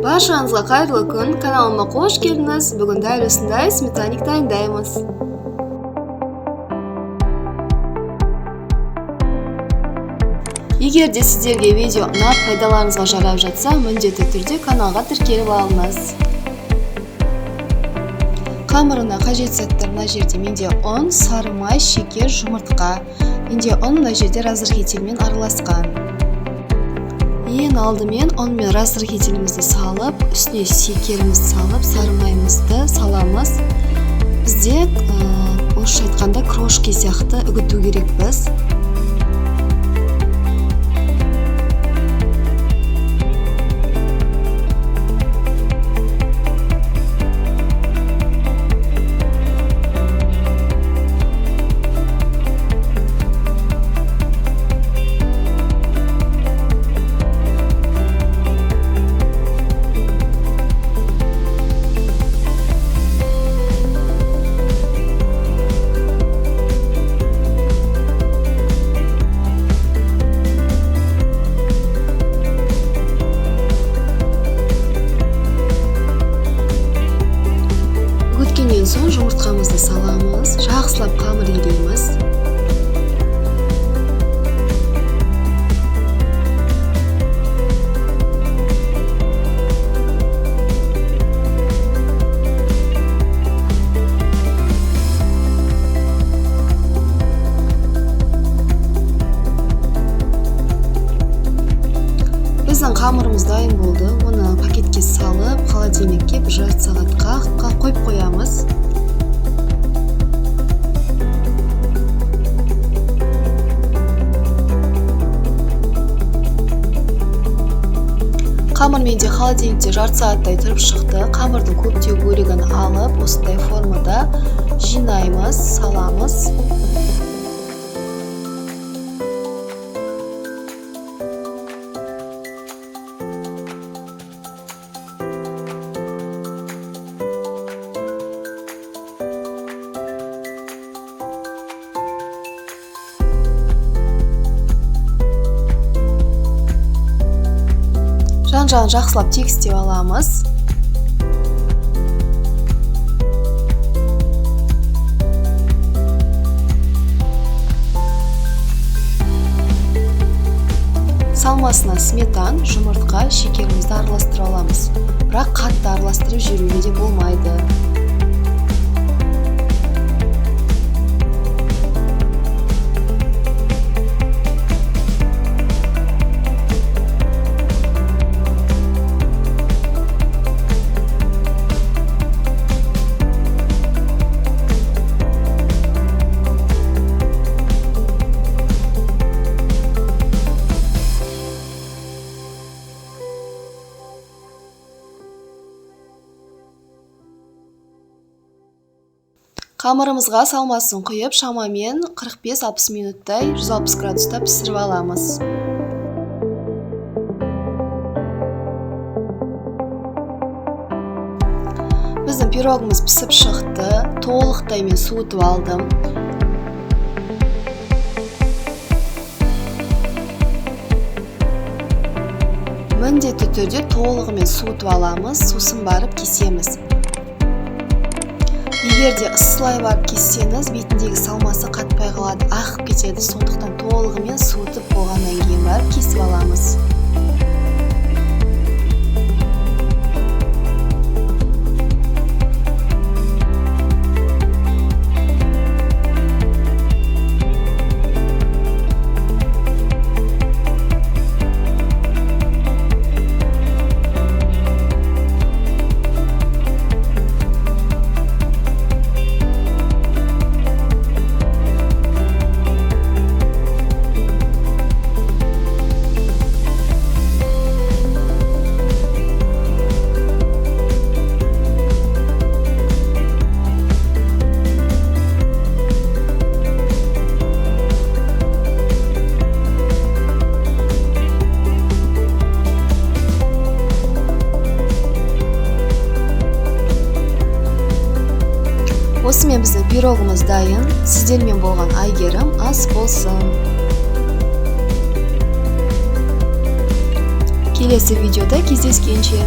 Баршаңызға қайырлы күн, каналыма қош келдіңіз. Бүгін дәл осындай сметанник дайындаймыз. Егер де сіздерге видео ұнап, пайдаларыңызға жарап жатса, міндетті түрде каналға тіркеліп алыңыз. Қамырына қажет заттар мына жерде менде ұн, сары май, шекер, жұмыртқа. Менде ұн мына жерде разрыхительмен араласқан. Ең алдымен ұн мен разрыхителімізді салып, үстіне шекерімізді салып, сары майымызды саламыз. Бізде, орысша айтқанда, крошки сияқты үгіту керекпіз. Үгіткеннен соң жұмыртқамызды саламыз, жақсылап қамыр илейміз. Біздің қамырымыз дайын болды. Оны пакетке салып, холодильникке бір жарты сағатқа қойып қоямыз. Қамыр менде холодильникте жарты сағаттай тұрып шықты. Қамырдың көптеу бөлігін алып, осындай формада жинаймыз, саламыз. Жан-жағын жақсылап тегістеп аламыз. Салмасына сметан, жұмыртқа, шекерімізді араластырып аламыз. Бірақ қатты араластырып жіберуге де болмайды. Қамырымызға салмасын құйып, шамамен 45-60 минуттай 160 градуста пісіріп аламыз. Біздің пирогымыз пісіп шықты. Толықтай мен суытып алдым. Міндетті түрде толығымен суытып аламыз, сосын барып кесеміз. Егер де ысылай барып кессеңіз, бетіндегі салмасы қатпай қалады, ағып кетеді. Сондықтан толығымен суытып болғаннан кейін барып кесіп аламыз. Осымен біздің пирогымыз дайын. Сіздермен болған Айгерім, ас болсын. Келесі видеода кездескенше!